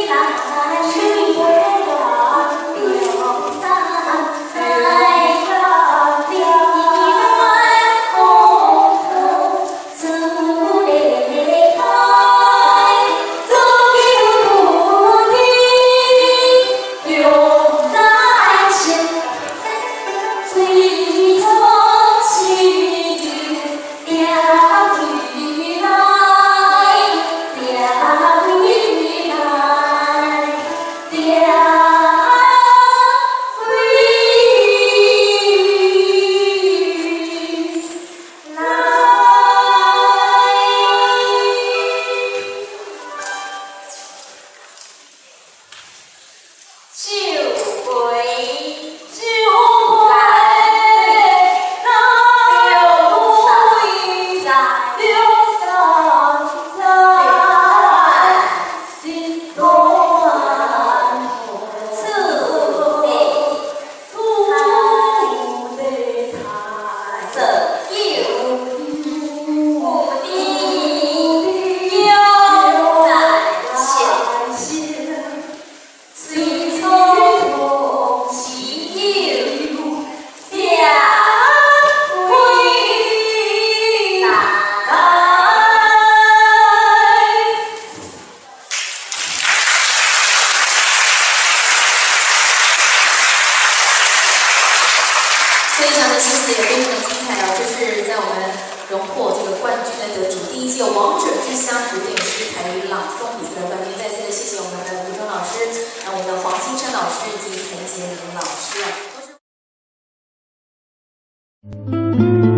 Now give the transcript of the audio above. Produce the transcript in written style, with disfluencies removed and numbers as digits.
來，兩三載，你暖風土厝內開，左右無敵永在心，水草是有定歸來，定歸來，定歸來。酒杯，酒杯，兩三載，兩三載，一段厝內厝內開，左右無敵永在心。水草是有定歸來。非常的新鮮，也非常的精彩哦！這是在我們榮獲這個冠軍的得主，第一屆王者之鄉古典詩台語朗誦比賽的冠軍。再次的謝謝我們的吳忠老師，還有我們的黃金山老師以及陳潔明老師啊，都是。